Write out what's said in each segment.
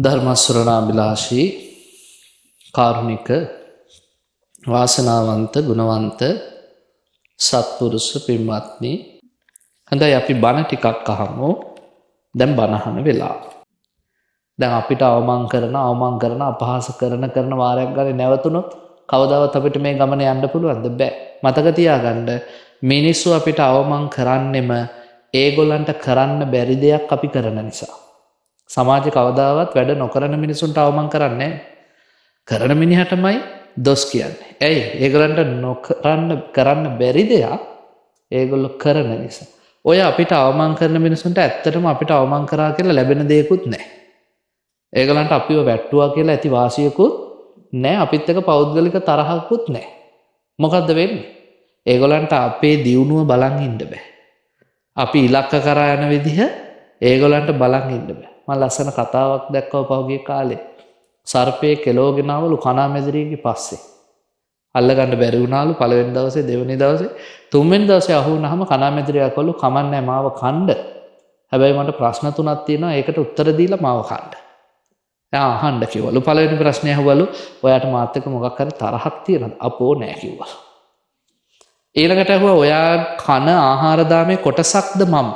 ධර්ම ශ්‍රවණාබිලාෂී කාරුණික වාසනාවන්ත ගුණවන්ත සත්පුරුෂ පින්වත්නි, හොඳයි, අපි බණ ටිකක් අහමු. දැන් බණ අහන වෙලාව. දැන් අපිට අවමන් කරන අවමන් කරන අපහාස කරන කරන වාරයක් ගානේ නැවතුනොත් කවදාවත් අපිට මේ ගමන යන්න පුළුවන්ද? බෑ. මතක තියාගන්න, මිනිස්සු අපිට අවමන් කරන්නෙම ඒගොල්ලන්ට කරන්න බැරි දෙයක් අපි කරන නිසා. සමාජේ කවදාවත් වැඩ නොකරන මිනිසුන්ට අවමන් කරන්නේ කරන මිනිහටමයි දොස් කියන්නේ. ඇයි? ඒගොල්ලන්ට නොකරන්න කරන්න බැරි දෙයක් ඒගොල්ලෝ කරන නිසා. ඔය අපිට අවමන් කරන මිනිසුන්ට ඇත්තටම අපිට අවමන් කරා කියලා ලැබෙන දෙයක්වත් නැහැ. ඒගොල්ලන්ට අපිව වැට්ටුවා කියලා ඇති වාසියකුත් නැහැ. අපිත් එක්ක පෞද්ගලික තරහකුත් නැහැ. මොකද්ද වෙන්නේ? ඒගොල්ලන්ට අපේ දියුණුව බලන් ඉන්න බෑ. අපි ඉලක්ක කරා යන විදිහ ඒගොල්ලන්ට බලන් ඉන්න බෑ. මම ලස්සන කතාවක් දැක්කව පහුගිය කාලේ. සර්පයේ කෙලෝගෙන ආවලු කණාමැදිරියගේ පස්සේ. අල්ලගන්න බැරි වුණාලු පළවෙනි දවසේ, දෙවෙනි දවසේ, තුන්වෙනි දවසේ අහු වුණාම කණාමැදිරියා කළු කමන්නේ මාව කණ්ඩ. හැබැයි මට ප්‍රශ්න තුනක් තියෙනවා, ඒකට උත්තර දීලා මාව කණ්ඩ. එයා අහන්න කිව්වලු. පළවෙනි ප්‍රශ්නය අහුවලු, ඔයාට මාත් එක්ක මොකක් හරි තරහක් තියෙනවද? අපෝ නෑ කිව්වලු. ඊළඟට ඇහුවා, ඔයා කන ආහාර දාමේ කොටසක්ද මම?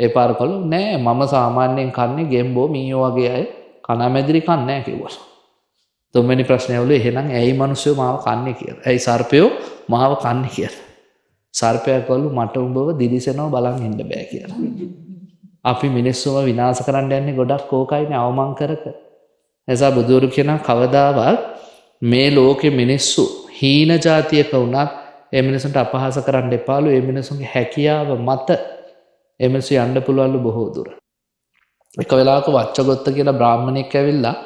ඒ පාර කළු නෑ, මම සාමාන්‍යයෙන් කන්නේ ගෙම්බෝ මීයෝ වගේ අය, කණාමැදිරි කන්නේ නෑ කිව්වලු. තුන්වෙනි ප්‍රශ්නය ඇහුවලු, එහෙනම් ඇයි මිනිස්සු මාව කන්නේ කියලා? ඇයි සර්පයෝ මාව කන්නේ කියලා? සර්පයා කළු මට උඹව දිලිසෙනව බලන් ඉන්න බෑ කියලා. අපි මිනිස්සුව විනාශ කරන්න යන්නේ ගොඩක් ඕකයිනේ, අවමන් කර කර. එසා බුදුවරු කියනවා කවදාවත් මේ ලෝකෙ මිනිස්සු හීන ජාතියක වුණත් ඒ මිනිසුන්ට අපහාස කරන්න එපාලු. ඒ මිනිසුන්ගේ හැකියාව මත ඒ මිනිස්සු යන්න පුළුවන්ලු බොහෝ දුර. එක වෙලාවක වච්චගොත්ත කියලා බ්‍රාහ්මණයෙක් ඇවිල්ලා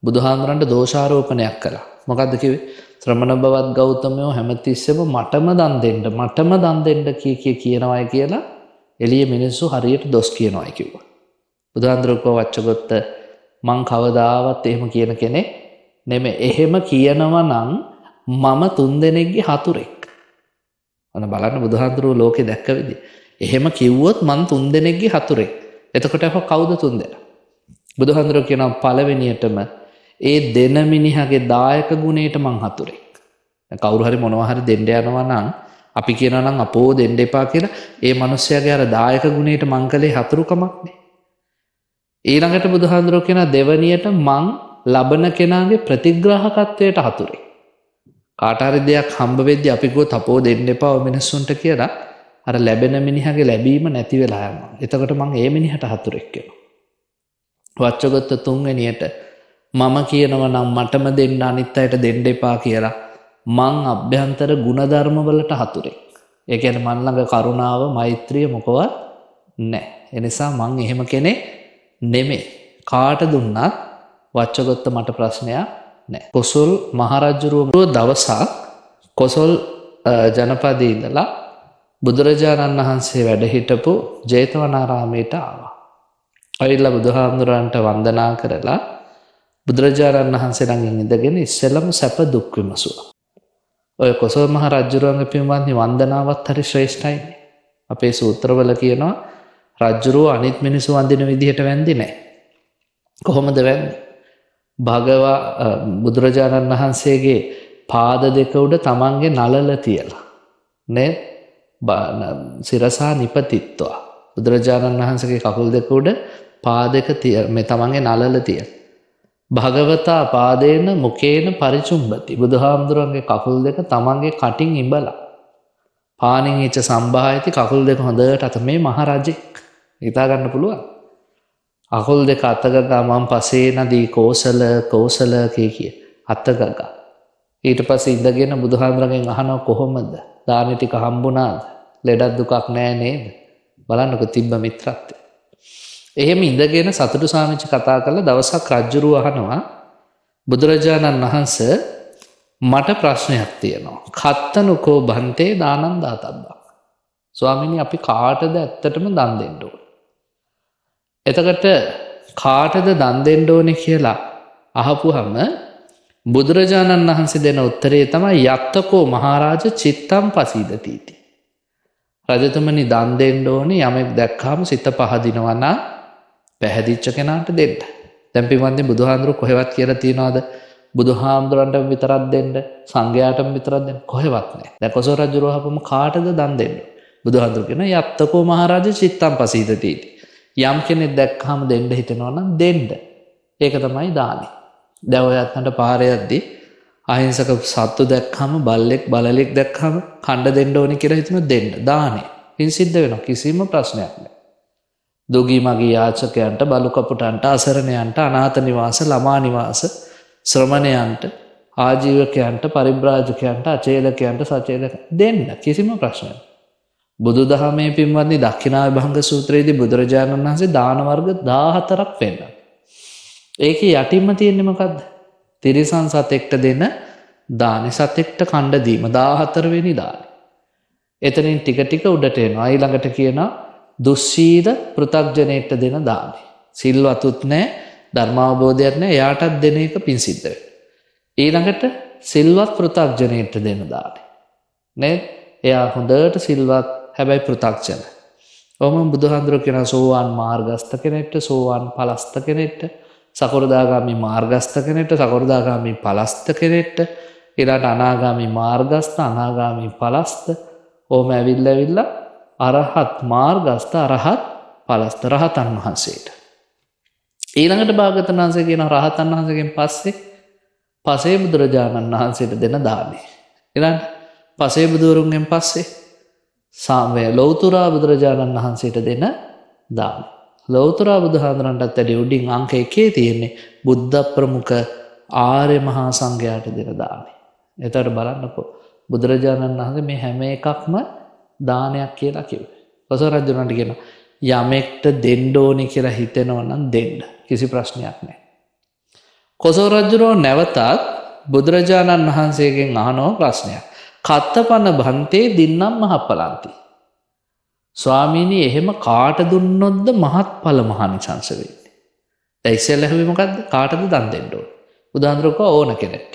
බුදුහාමුදුරන්ට දෝෂාරෝපණයක් කළා. මොකද්ද කිව්වේ? ශ්‍රමණ බවත් ගෞතමයෝ හැමතිස්සෙම මටම දන් දෙන්න, මටම දන් දෙන්න කිය කිය කියනවායි කියලා එළිය මිනිස්සු හරියට දොස් කියනවායි කිව්වා. බුදුහාමුදුරුවෝ කිව්වා, වච්චගොත්ත මං කවදාවත් එහෙම කියන කෙනෙක් නෙමෙයි. එහෙම කියනවා නම් මම තුන් දෙනෙක්ගේ හතුරෙක්. අන්න බලන්න බුදුහාමුදුරුවෝ ලෝකේ දැක්ක විදිය. එහෙම කිව්වොත් මං තුන් දෙනෙක්ගේ හතුරෙක්. එතකොට අහුවා කවුද තුන් දෙනා? බුදුහාමුදුරුවෝ කියනවා පළවෙනියටම ඒ දෙන මිනිහගේ දායක ගුණයට මං හතුරෙක්. දැන් කවුරු හරි මොනවා හරි දෙන්න යනවා නම් අපි කියනවා නම් අපෝ දෙන්න එපා කියලා, ඒ මිනිස්සයාගේ අර දායක ගුණයට මං කළේ හතුරුකමක් නේ. ඊළඟට බුදුහාමුදුරුවෝ කියනවා දෙවනියට මං ලබන කෙනාගේ ප්‍රතිග්‍රාහකත්වයට හතුරෙක්. කාට හරි දෙයක් හම්බ වෙද්දී අපි කිව්වොත් අපෝ දෙන්න එපා ඔය මිනිස්සුන්ට කියලා, අර ලැබෙන මිනිහගේ ලැබීම නැති වෙලා යනවා. එතකොට මං ඒ මිනිහට හතුරෙක් වෙනවා. වච්චගොත්ත තුන්වෙනියට මම කියනවා නම් මටම දෙන්න අනිත් අයට දෙන්න එපා කියලා, මං අභ්‍යන්තර ගුණධර්ම වලට හතුරෙක්. ඒ කියන්නේ මං ළඟ කරුණාව, මෛත්‍රිය මොකවත් නැහැ. ඒ නිසා මං එහෙම කෙනෙක් නෙමෙයි. කාට දුන්නත් වච්චගොත්ත මට ප්‍රශ්නයක් නැහැ. කොසොල් මහරජුරුව දවසක් කොසොල් ජනපදයේ ඉඳලා බුදුරජාණන් වහන්සේ වැඩ හිටපු ජේතවනාරාමයට ආවා. ඇවිල්ලා බුදුහාමුදුරන්ට වන්දනා කරලා බුදුරජාණන් වහන්සේ ළඟින් ඉඳගෙන ඉස්සෙල්ලම සැප දුක් විමසුවා. ඔය කොසල් මහ රජුරුවන්ගේ පින්වත්නි වන්දනාවත් හරි ශ්‍රේෂ්ඨයිනේ. අපේ සූත්‍රවල කියනවා රජුරුව අනිත් මිනිස්සු වඳින විදිහට වැන්දි නෑ. කොහොමද වැන්දේ? භගවා බුදුරජාණන් වහන්සේගේ පාද දෙක උඩ තමන්ගේ නලල තියලා නේද? සිරසා නිපතිත්වා බුදුරජාණන් වහන්සේගේ කකුල් දෙක උඩ පා දෙක තිය මේ තමන්ගේ නලල තියලා භගවතා පාදේන මුකේන පරිචුම්බති බුදුහාමුදුරන්ගේ කකුල් දෙක තමන්ගේ කටින් ඉඹලා පානින් ඉච්ච සම්භායති කකුල් දෙක හොඳට අත මේ මහරජෙක් හිතා ගන්න පුළුවන්. කකුල් දෙක අතගගා මං පසේ නදී කෝසල කෝසල කිය කිය අතගගා. ඊට පස්සේ ඉඳගෙන බුදුහාමුදුරන්ගෙන් අහනවා කොහොමද දානි ටික හම්බුණාද? ලෙඩක් දුකක් නෑ නේද? බලන්නකො තිබ්බ මිත්‍රත්වය. එහෙම ඉඳගෙන සතුටු සාමිච්ච කතා කරලා දවසක් රජුරුව අහනවා බුදුරජාණන් වහන්සේ මට ප්‍රශ්නයක් තියෙනවා. කත්තනුකෝ බන්තේ දානං දාතබ්බං. ස්වාමීනි අපි කාටද ඇත්තටම දන් දෙන්න ඕනේ? එතකොට කාටද දන් දෙන්න ඕනේ කියලා අහපුවම බුදුරජාණන් වහන්සේ දෙන උත්තරේ තමයි යත්තකෝ මහරජ චිත්තම් පසීදතිති. රජතුමනි දන් දෙන්න ඕනේ යමෙක් දැක්කාම සිත පහදිනවා නම් පැහැදිච්ච කෙනාට දෙන්න. දැන් පින්වත්නි බුදුහාමුදුරු කොහෙවත් කියලා තියනවද බුදුහාමුදුරන්ට විතරක් දෙන්න, සංඝයාටම විතරක් දෙන්න කොහෙවත් නෑ. දැන් කොසල් රජුරෝ අහපුවම කාටද දන් දෙන්න? බුදුහාමුදුරු කියනවා යත්තකෝ මහරජ චිත්තම් පසීදති. යම් කෙනෙක් දැක්කහම දෙන්න හිතෙනවා නම් දෙන්න. ඒක තමයි දානේ. දැන් ඔය අතනට පාරේ යද්දි අහිංසක සත්තු දැක්කම බල්ලෙක් බලලෙක් දැක්කම කණ්ඩ දෙන්න ඕනි කියලා හිතෙනවා දෙන්න. දානේ. පින් සිද්ධ වෙනවා. කිසිම ප්‍රශ්නයක් නෑ. දුගී මගී යාචකයන්ට, බලු කපුටන්ට, අසරණයන්ට, අනාථ නිවාස, ළමා නිවාස, ශ්‍රමණයන්ට, ආජීවකයන්ට, පරිබ්‍රාජකයන්ට, අචේලකයන්ට, සචේලක දෙන්න කිසිම ප්‍රශ්නයක් නෑ. බුදුදහමේ පින්වත්නි දක්ඛිනා විභංග සූත්‍රයේදී බුදුරජාණන් වහන්සේ දාන වර්ග 14ක් පෙන්නනවා. ඒකේ යටින්ම තියෙන්නේ මොකද්ද? තිරිසන් සතෙක්ට දෙන දානේ, සතෙක්ට කණ්ඩ දීම 14 වෙනි දානේ. එතනින් ටික ටික උඩට එනවා. ඊළඟට කියනවා දුස්සීල පෘථග්ජනයට දෙන දානේ. සිල්වතුත් නෑ, ධර්මාවබෝධයක් නෑ, එයාටත් දෙන එක පින් සිද්ධ වෙනවා. ඊළඟට සිල්වත් පෘථග්ජනයට දෙන දානේ. නේද? එයා හොඳට සිල්වත් හැබැයි පෘථග්ජන. ඔහොම බුදුහාඳුර කියන සෝවාන් මාර්ගස්ත කෙනෙක්ට, සෝවාන් ඵලස්ත කෙනෙක්ට, සකෘදාගාමි මාර්ගස්ත කෙනෙක්ට, සකෘදාගාමි ඵලස්ත කෙනෙක්ට, ඊළඟට අනාගාමි මාර්ගස්ත, අනාගාමි ඵලස්ත, ඔහොම ඇවිල්ලා ඇවිල්ලා අරහත් මාර්ගස්ත, අරහත් ඵලස්ත රහතන් වහන්සේට. ඊළඟට භාගතුන් වහන්සේ කියන රහතන් වහන්සේගෙන් පස්සේ පසේ බුදුරජාණන් වහන්සේට දෙන දානේ. ඊළඟට පසේ බුදුවරුන්ගෙන් පස්සේ සාමය ලෞතුරා බුදුරජාණන් වහන්සේට දෙන දානේ. ලෞතුරා බුදුහාඳුරන්ටත් වැඩි උඩින් අංක එකේ තියෙන්නේ බුද්ධ ප්‍රමුඛ ආර්ය මහා සංඝයාට දෙන දානේ. එතකොට බලන්නකෝ බුදුරජාණන් වහන්සේ මේ හැම එකක්ම දානයක් කියලා කිව්වේ. කොසල් රජුරන්ට කියනවා යමෙක්ට දෙන්න ඕනේ කියලා හිතෙනවා නම් දෙන්න. කිසි ප්‍රශ්නයක් නැහැ. කොසල් රජුරෝ නැවතත් බුදුරජාණන් වහන්සේගෙන් අහනවා ප්‍රශ්නයක්. කත්තපන භන්තේ දින්නම් මහප්පලන්ති. ස්වාමීනි එහෙම කාට දුන්නොත්ද මහත්ඵල මහානිසංස වෙන්නේ? දැන් ඉස්සෙල්ලා ඇහුවේ මොකද්ද? කාටද දන් දෙන්න ඕන? බුදුහාමුදුරුවෝ කිව්වා ඕන කෙනෙක්ට.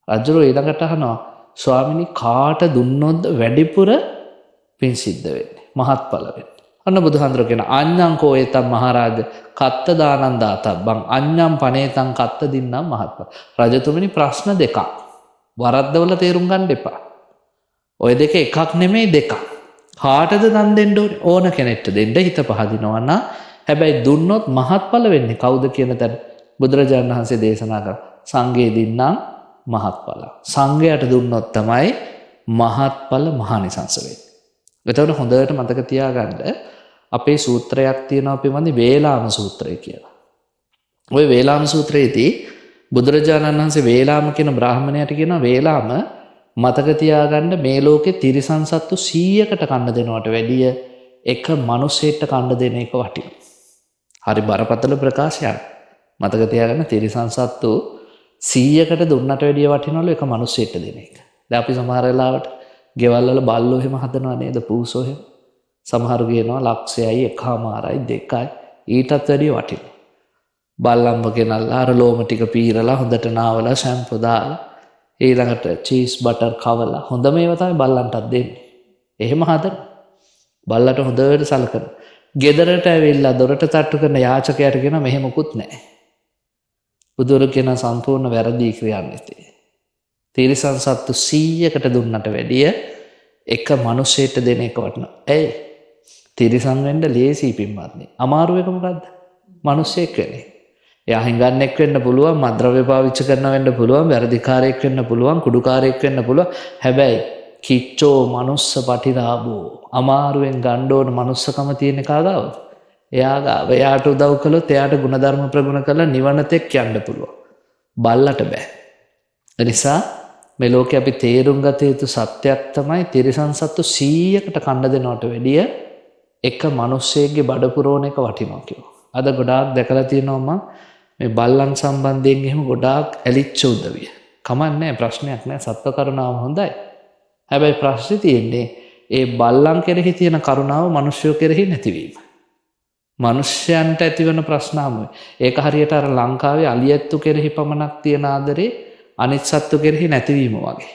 රජුරෝ ඊළඟට අහනවා ස්වාමීනි කාට දුන්නොත්ද වැඩිපුර පින් සිද්ධ වෙන්නේ? මහත්ඵල වෙන්නේ? අන්න බුදුහාමුදුරුවෝ කියන අඤ්ඤං කෝ ඒතම් මහරජ කත්ත දානං දාතබ්බං අඤ්ඤං පනේතං කත්ත දින්නම් මහත්ඵල. රජතුමනි ප්‍රශ්න දෙකක්. වරද්දවල තේරුම් ගන්න එපා. ඔය දෙක එකක් නෙමෙයි දෙකක්. කාටද දන් දෙන්න ඕනේ? ඕන කෙනෙක්ට දෙන්න හිත පහදිනවා නම් හැබැයි දුන්නොත් මහත්ඵල වෙන්නේ කවුද කියන තැන බුදුරජාණන් වහන්සේ දේශනා කරා. සංඝයේ දින්නම් මහත්ඵල. සංඝයාට දුන්නොත් තමයි මහත්ඵල මහානිසංස වෙන්නේ. එතකොට හොඳට මතක තියාගන්න අපේ සූත්‍රයක් තියෙනවා පින්වත්නි වේලාම සූත්‍රය කියලා. ඔය වේලාම සූත්‍රයේදී බුදුරජාණන් වහන්සේ වේලාම කියන බ්‍රාහ්මණයාට කියනවා වේලාම මතක තියාගන්න මේ ලෝකේ තිරිසන් සත්තු 100කට කන්න දෙනවට වැඩිය එක මිනිසෙක්ට කන්න දෙන එක වටිනවා. හරි බරපතල ප්‍රකාශයක්. මතක තියාගන්න තිරිසන් සත්තු 100කට දුන්නට වැඩිය වටිනවලු එක මිනිසෙක්ට දෙන එක. දැන් අපි සමහර වෙලාවට ගෙවල් වල බල්ලෝ එහෙම හදනවා නේද, පූසෝ එහෙම. සමහරු කියනවා ලක්ෂයයි 1.5යි 2යි ඊටත් වැඩිය වටිනවා. බල්ලම්ව ගෙනල්ලා අර ලෝම ටික පීරලා හොඳට නාවලා ෂැම්පූ දාලා ඊළඟට චීස් බටර් කවලා හොඳම ඒවා තමයි බල්ලන්ටත් දෙන්නේ. එහෙම හදන. බල්ලට හොඳට සලකන. ගෙදරට ඇවිල්ලා දොරට තට්ටු කරන යාචකයාට කියනවා මෙහෙ මොකුත් නැහැ. බුදුරු කියන සම්පූර්ණ වැරදි ක්‍රියාන්විතය. තිරිසන් සත්තු 100කට දුන්නට වැඩිය එක මිනිසෙට දෙන එක වටිනවා. ඇයි? තිරිසන් වෙන්න ලේසි පින්වත්නි. අමාරු එක මොකද්ද? මිනිසෙක් වෙන එක. එයා හිඟන්නෙක් වෙන්න පුළුවන්, මද්ද්‍රව්‍ය පාවිච්චි කරන වෙන්න පුළුවන්, වැරදිකාරයෙක් වෙන්න පුළුවන්, කුඩුකාරයෙක් වෙන්න පුළුවන්. හැබැයි කිච්චෝ මනුස්ස පටිලාභෝ, අමාරුවෙන් ගන්න ඕන මනුස්සකම තියෙන කාගාවද? එයා ගාව. එයාට උදව් කළොත් එයාට ගුණධර්ම ප්‍රගුණ කරලා නිවන තෙක් යන්න පුළුවන්. බල්ලට බෑ. ඒ නිසා මේ ලෝකේ අපි තේරුම් ගත යුතු සත්‍යයක් තමයි තිරිසන් සත්තු 100කට කන්න දෙනවට වැඩිය එක මිනිස්සෙක්ගේ බඩ පුරවන එක වටිනවා කියලා. අද ගොඩාක් දැකලා තියෙනවා මම මේ බල්ලන් සම්බන්ධයෙන් එහෙම ගොඩාක් ඇලිච්ච උදවිය. කමක් නෑ, ප්‍රශ්නයක් නෑ, සත්ව කරුණාව හොඳයි. හැබැයි ප්‍රශ්නේ තියෙන්නේ ඒ බල්ලන් කෙරෙහි තියෙන කරුණාව මිනිස්සු කෙරෙහි නැතිවීම. මිනිස්යන්ට ඇතිවන ප්‍රශ්නාම ඒක හරියට අර ලංකාවේ අලියැත්තු කෙරෙහි පමණක් තියෙන ආදරේ අනිත් සත්තු කෙරෙහි නැතිවීම වගේ.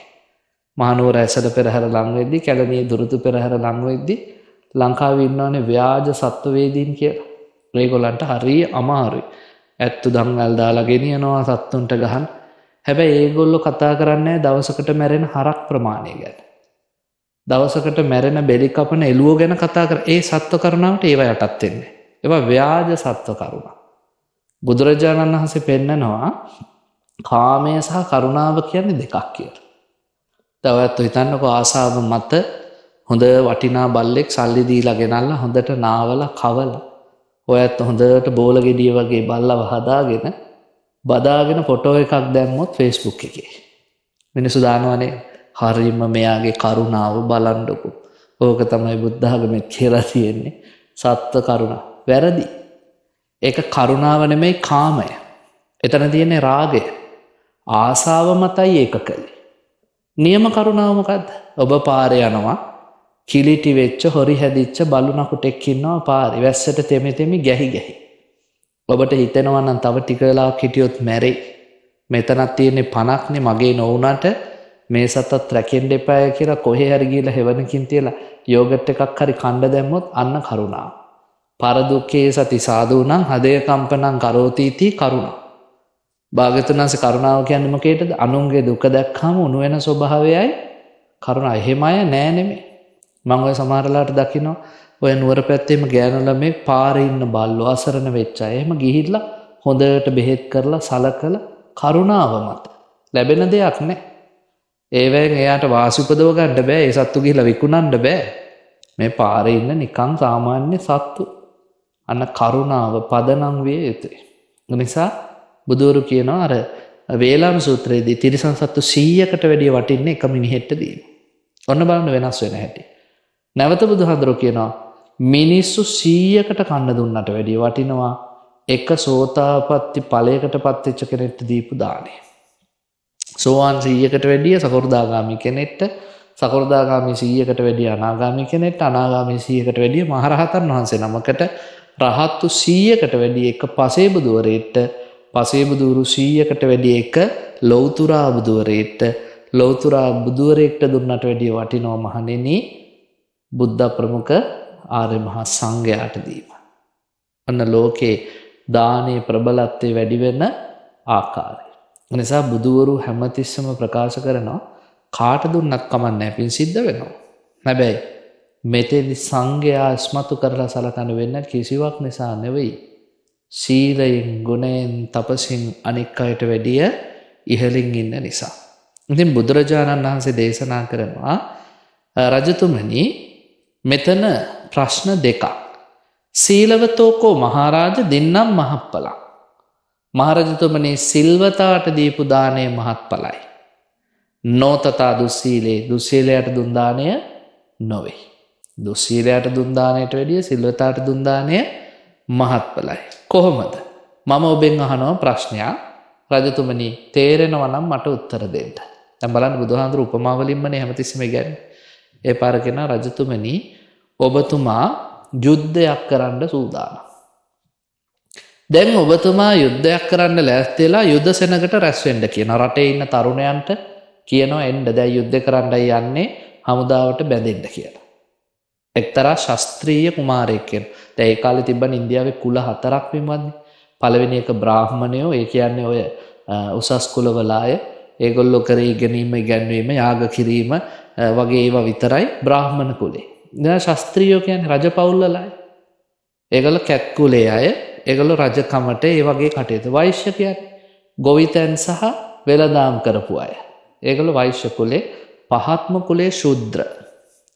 මහනුවර ඇසළ පෙරහැර ලං වෙද්දී, කැලණියේ දුරුතු පෙරහැර ලං වෙද්දී ලංකාවේ ඉන්නවනේ ව්‍යාජ සත්වවේදීන් කියලා. ඒගොල්ලන්ට හරිය අමාරුයි. ඇත්තු දම්වැල් දාලා ගෙනියනවා සත්තුන්ට ගහන. හැබැයි ඒගොල්ලෝ කතා කරන්නේ දවසකට මැරෙන හරක් ප්‍රමාණය ගැන. දවසකට මැරෙන බෙලි කපන එළුවෝ ගැන කතා කර ඒ සත්ව කරුණාවට ඒවා යටත් වෙන්නේ. ඒවා ව්‍යාජ සත්ව කරුණා. බුදුරජාණන් වහන්සේ පෙන්නනවා කාමය සහ කරුණාව කියන්නේ දෙකක් කියලා. දැන් ඔයත් හිතන්නකෝ ආසාව මත හොඳ වටිනා බල්ලෙක් සල්ලි දීලා ගෙනල්ලා හොඳට නාවලා කවලා ඔයත් හොඳට බෝල ගෙඩිය වගේ බල්ලව හදාගෙන බදාගෙන ෆොටෝ එකක් දැම්මොත් Facebook එකේ. මිනිස්සු දානවනේ හරිම මෙයාගේ කරුණාව බලන්නකෝ. ඕක තමයි බුද්ධ ආගමේ කියලා තියෙන්නේ. සත්ව කරුණා. වැරදි. ඒක කරුණාව නෙමෙයි කාමය. එතන තියෙන්නේ රාගය. ආසාව මතයි ඒක කළේ. නියම කරුණාව මොකද්ද? ඔබ පාරේ යනවා කිලිටි වෙච්ච හොරි හැදිච්ච බලු නකුටෙක් ඉන්නවා පාරේ. වැස්සට තෙමි තෙමි ගැහි ගැහි. ඔබට හිතෙනවා නම් තව ටික වෙලාවක් හිටියොත් මැරෙයි. මෙතනක් තියෙන්නේ පණක්නේ මගේ නොවුනට මේ සතත් රැකෙන්න එපාය කියලා කොහේ හරි ගිහලා හෙවණකින් තියලා යෝගට් එකක් හරි කණ්ඩ දැම්මොත් අන්න කරුණාව. පරදුක්ඛේ සති සාදූනං හදය කම්පනං කරෝතිති කරුණා. භාග්‍යවතුන් වහන්සේ කරුණාව කියන්නේ මොකේද? අනුන්ගේ දුක දැක්කම උණු වෙන ස්වභාවයයි කරුණා. එහෙම අය නෑ නෙමෙයි. මං ඔය සමහර ලාට දකිනවා ඔය නුවර පැත්තේම ගෑනු ළමෙක් පාරේ ඉන්න බල්ලෝ අසරණ වෙච්ච අය. එහෙම ගිහිල්ලා හොඳට බෙහෙත් කරලා සලකලා කරුණාව මත ලැබෙන දෙයක් නෑ. ඒවෙන් එයාට වාසි උපදව ගන්න බෑ. ඒ සත්තු ගිහිල්ලා විකුණන්න බෑ. මේ පාරේ ඉන්න නිකන් සාමාන්‍ය සත්තු. අන්න කරුණාව පදනම් විය යුතුයි. ඒ නිසා බුදුවරු කියනවා අර වේලාම සූත්‍රයේදී තිරිසන් සත්තු 100කට වැඩිය වටින්නේ එක මිනිහෙක්ට දීම. ඔන්න බලන්න වෙනස් වෙන හැටි. නැවත බුදුහාඳුරෝ කියනවා මිනිස්සු 100කට කන්න දුන්නට වැඩිය වටිනවා එක සෝතාපට්ටි ඵලයකට පත්වෙච්ච කෙනෙක්ට දීපු දාණය. සෝවාන් 100කට වැඩිය සකෘදාගාමි කෙනෙක්ට, සකෘදාගාමි 100කට වැඩිය අනාගාමි කෙනෙක්ට, අනාගාමි 100කට වැඩිය මහරහතන් වහන්සේ නමකට, රහත්තු 100කට වැඩිය එක පසේ බුදුවරයෙක්ට, පසේ බුදුවරු 100කට වැඩිය එක ලෞතුරා බුදුවරයෙක්ට, ලෞතුරා බුදුවරයෙක්ට දුන්නට වැඩිය වටිනවා මහණෙනි බුද්ධ ප්‍රමුඛ ආර්ය මහා සංඝයාට දීම. අන්න ලෝකේ දානයේ ප්‍රබලත්වය වැඩි වෙන ආකාරය. ඒ නිසා බුදුවරු හැමතිස්සම ප්‍රකාශ කරනවා කාට දුන්නත් කමක් නැහැ පින් සිද්ධ වෙනවා. හැබැයි මෙතෙන්දි සංඝයා ඉස්මතු කරලා සලකන වෙන කිසිවක් නිසා නෙවෙයි. සීලයෙන්, ගුණයෙන්, තපසින් අනික් අයට වැඩිය ඉහළින් ඉන්න නිසා. ඉතින් බුදුරජාණන් වහන්සේ දේශනා කරනවා රජතුමනි මෙතන ප්‍රශ්න දෙකක්. සීලවතෝකෝ මහරජ දින්නම් මහප්පලං. මහරජතුමනි සිල්වතාට දීපු දාණය මහත්ඵලයි. නොතතා දුස්සීලේ, දුස්සීලයට දුන් දාණය නොවේ. දුස්සීලයට දුන් දාණයට වැඩිය සිල්වතාට දුන් දාණය මහත්ඵලයි. කොහොමද? මම ඔබෙන් අහනවා ප්‍රශ්නයක්. රජතුමනි තේරෙනවා නම් මට උත්තර දෙන්න. දැන් බලන්න බුදුහාඳුරු උපමා වලින්මනේ හැමතිස්සෙම ඉගන්නේ. ඒ පාර කෙනා රජතුමනි ඔබතුමා යුද්ධයක් කරන්න සූදානම්. දැන් ඔබතුමා යුද්ධයක් කරන්න ලෑස්ති වෙලා යුද සෙනඟට රැස් වෙන්න කියනවා. රටේ ඉන්න තරුණයන්ට කියනවා එන්න දැන් යුද්ධ කරන්නයි යන්නේ හමුදාවට බැඳෙන්න කියලා. එක්තරා ශාස්ත්‍රීය කුමාරයෙක් කියනවා. දැන් ඒ කාලේ තිබ්බන ඉන්දියාවේ කුල හතරක් විමන්නේ. පළවෙනි එක බ්‍රාහ්මණයෝ, ඒ කියන්නේ ඔය උසස් කුලවල අය. ඒගොල්ලෝ කරේ ඉගෙනීම, ඉගැන්වීම, යාග කිරීම වගේ ඒවා විතරයි බ්‍රාහ්මණ කුලේ. දැන් ශාස්ත්‍රීයෝ කියන්නේ රජ පවුල් වල අය. ඒගොල්ලෝ කැත් කුලේ අය. ඒගොල්ලෝ රජකමට ඒ වගේ කටයුතු. වෛශ්‍ය කියන්නේ ගොවිතැන් සහ වෙළඳාම් කරපු අය. ඒගොල්ලෝ වෛශ්‍ය කුලේ. පහත්ම කුලේ ශුද්‍ර.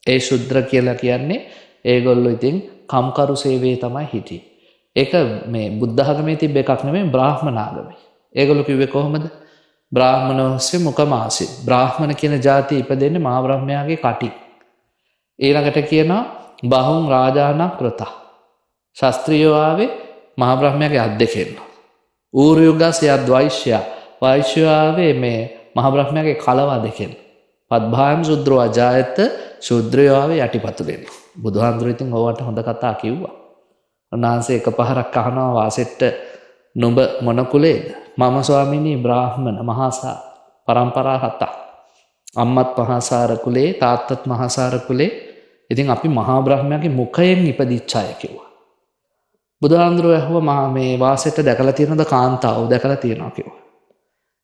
ඒ ශුද්‍ර කියලා කියන්නේ ඒගොල්ලෝ ඉතින් කම්කරු සේවයේ තමයි හිටියේ. ඒක මේ බුද්ධ ආගමේ තිබ්බ එකක් නෙමෙයි බ්‍රාහ්මණ ආගමේ. ඒගොල්ලෝ කිව්වේ කොහොමද? බ්‍රාහ්මණෝස්ය මුඛමාසි. බ්‍රාහ්මණ කියන ජාතිය ඉපදෙන්නේ මහා බ්‍රහ්මයාගේ කටින්. ඊළඟට කියනවා බහුන් රාජානං කෘතා. ශාස්ත්‍රීයෝ ආවේ මහා බ්‍රහ්මයාගේ අත් දෙකෙන්. ඌර්යුගස් යද් වෛශ්‍ය. වෛශ්‍යෝ ආවේ මේ මහා බ්‍රහ්මයාගේ කලවා දෙකෙන්. පద్භායම් ශුද්‍රෝ අජායත. ශුද්‍රයෝ ආවේ යටිපතුලෙන්. බුදුහාමුදුරුවෝ ඉතින් ඕවට හොඳ කතා කිව්වා. උන්වහන්සේ එකපාරක් අහනවා වාසෙට්ට නුඹ මොන කුලේද? මම ස්වාමීනි බ්‍රාහ්මණ මහාසාර පරම්පරා හතක්. අම්මත් මහාසාර කුලේ, තාත්තත් මහාසාර කුලේ. ඉතින් අපි මහා බ්‍රහ්මයාගේ මුඛයෙන් ඉපදිච්ච අය කිව්වා. බුදුහාමුදුරුවෝ ඇහුවා මහා මේ වාසෙට දැකලා තියෙනවද කාන්තාව? දැකලා තියෙනවා කිව්වා.